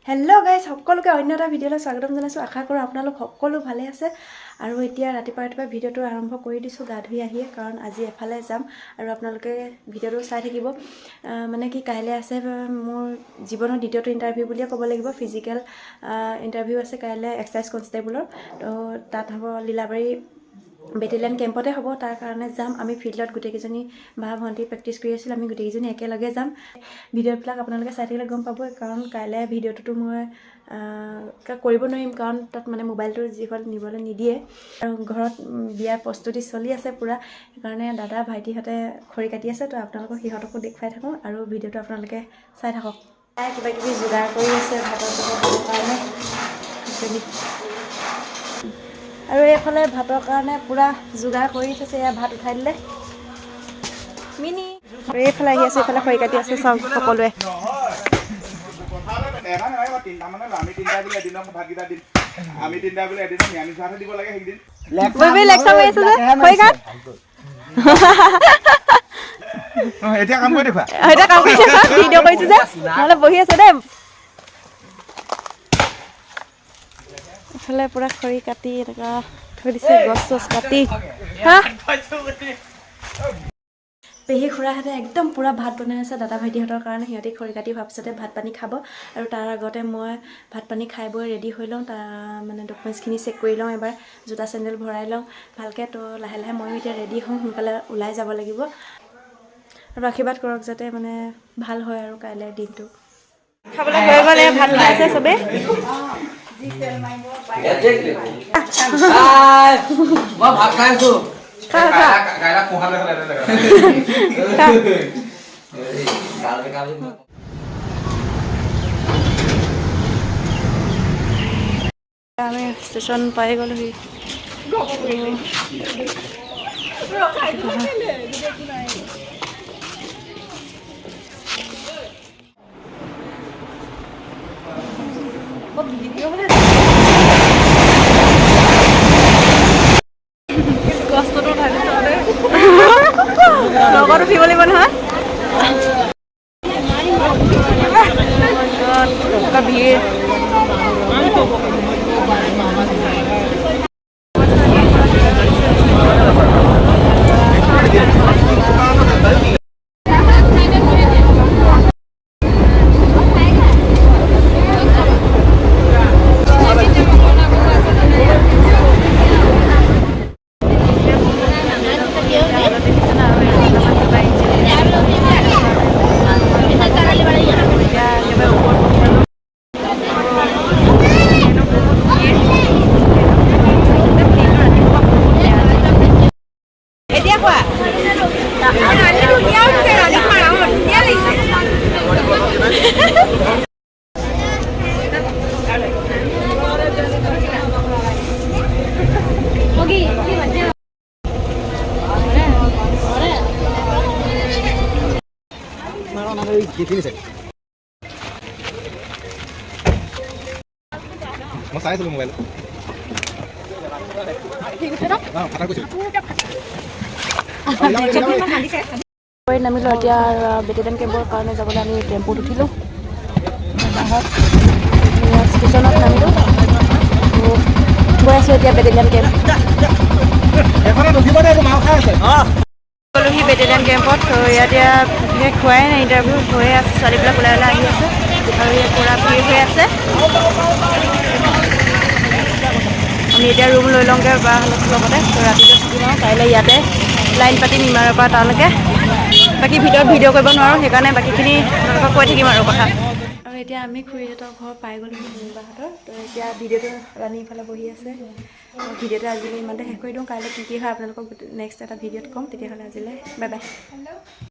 Hello' guys, সকলোকে অন্য এটা ভিডিঅ'লৈ স্বাগতম জনাইছোঁ। আশা কৰোঁ আপোনালোক সকলো ভালে আছে। আৰু এতিয়া ৰাতিপুৱা ৰাতিপুৱা ভিডিঅ'টো আৰম্ভ কৰি দিছোঁ গা ধুই আহিয়ে, কাৰণ আজি এফালে যাম আৰু আপোনালোকে ভিডিঅ'টো চাই থাকিব। মানে কি, কাইলৈ আছে মোৰ জীৱনৰ দ্বিতীয়টো ইণ্টাৰভিউ বুলিয়ে ক'ব লাগিব। ফিজিকেল ইণ্টাৰভিউ আছে কাইলৈ এক্সাইজ কনষ্টেবলৰ। তো তাত হ'ব, লীলাবাৰী বেটেলিয়ন কেম্পতে হ'ব। তাৰ কাৰণে যাম আমি। ফিল্ডত গোটেইকেইজনী বা ভণ্টি প্ৰেক্টিছ কৰি আছিলোঁ, আমি গোটেইকেইজনী একেলগে যাম। ভিডিঅ'বিলাক আপোনালোকে চাই থাকিলে গম পাবই, কাৰণ কাইলৈ ভিডিঅ'টোতো মই কৰিব নোৱাৰিম, কাৰণ তাত মানে মোবাইলটো যিখন নিবলৈ নিদিয়ে। আৰু ঘৰত বিয়াৰ প্ৰস্তুতি চলি আছে পূৰা, সেইকাৰণে দাদা ভাইটিহঁতে খৰি কাটি আছে। তো আপোনালোকক সিহঁতকো দেখুৱাই থাকোঁ আৰু ভিডিঅ'টো আপোনালোকে চাই থাকক। তাই কিবা কিবি যোগাৰ কৰি আছে ভাতৰ লগত দিবৰ কাৰণে। আৰু এইফালে ভাতৰ কাৰণে পূৰা যোগাৰ কৰি থৈছে। এয়া ভাত উঠাই দিলে মিনি। আৰু এইফালে আহি আছে, এইফালে খৰি কাটি আছে, চাওক সকলোৱে। এটা নালাগে, তিনিটা মানে আমি তিনিটা বোলে এদিনত ভাতকেইটা দিম, আমি তিনিটা বোলে এদিনত নিৰামিষ ভাতহে দিব লাগে সেইকেইদিন। বহি বহি লেকচাৰ মাৰি আছে যে খৰি কাট। এতিয়া কাম কৰি দেখুৱা। এতিয়া কাম কৰি ভিডিঅ' কৰিছো যে, নহ'লে বহি আছে দেই। এইফালে পূৰা খৰি কাটি এনেকুৱা থৈ দিছে, গছ চছ কাটি। হা, পেহী খুৰাহঁতে একদম পূৰা ভাত বনাই আছে দাদা ভাইটিহঁতৰ কাৰণে। সিহঁতি খৰি কাটি হোৱাৰ পিছতে ভাত পানী খাব। আৰু তাৰ আগতে মই ভাত পানী খাই বৈ ৰেডি হৈ লওঁ, তাৰ মানে ডকুমেণ্টছখিনি চেক কৰি লওঁ এবাৰ, জোতা চেণ্ডেল ভৰাই লওঁ ভালকৈ। তো লাহে লাহে ময়ো এতিয়া ৰেডি হওঁ, সোনকালে ওলাই যাব লাগিব। আৰু আশীৰ্বাদ কৰক যাতে মানে ভাল হয় আৰু কাইলৈ দিনটো। খাবলৈ হৈ গ'ল, এই ভাত খাই আছে চবেই। মই ভাত খাই আছো। খা খা। কাইলৈ পোহালে। খা। আমি ষ্টেচন পাই গ'লোহি। লগত উঠিব লাগিব নহয়। ভিৰ। এতিয়া একেবাৰে ওপৰত উঠি গ'লোঁ। বহুত ভিৰ। দিনটো ৰাতিপুৱা বহুত বেয়া আছিল। এতিয়া কোৱা। মই চাই আছিলোঁ মোবাইলত। কৈছোঁ। নামিলোঁ এতিয়া বেটেলিয়ন কেম্পৰ কাৰণে যাবলৈ আমি টেম্পুত উঠিলোঁ। আহক, ষ্টেচনত নামিলোঁ, গৈ আছোঁ এতিয়া বেটেলিয়ন কেম্প। এইখনত উঠিব দে, এইটো মাও খাই আছে। গ'লোহি বেটেলিয়ন কেম্পত। তো ইয়াত এতিয়া শেষ হোৱাই নাই, ইণ্টাৰভিউ হৈয়ে আছে। ছোৱালীবিলাক ওলাই ওলাই আহি আছে আৰু ইয়াত পূৰা ভিৰ হৈ আছে। আমি এতিয়া ৰুম লৈ লওঁগৈ বা লগতে। তো ৰাতিটো থাকিম আৰু কাইলৈ ইয়াতে লাইন পাতিম ইমাৰৰ পৰা তালৈকে। বাকী ভিতৰত ভিডিঅ' কৰিব নোৱাৰোঁ, সেইকাৰণে বাকীখিনি আপোনালোকক কৈ থাকিম আৰু কথা। আৰু এতিয়া আমি খুৰীহঁতৰ ঘৰ পাই গ'লোহি, মুনিবাহঁতৰ। তো এতিয়া ভিডিঅ'টো, ৰাণী ইফালে বহি আছে। ভিডিঅ'টো আজিলৈ ইমানতে শেষ কৰি দিওঁ। কাইলৈ কি কি হয় আপোনালোকক নেক্সট এটা ভিডিঅ'ত ক'ম। তেতিয়াহ'লে আজিলৈ বাই বাই।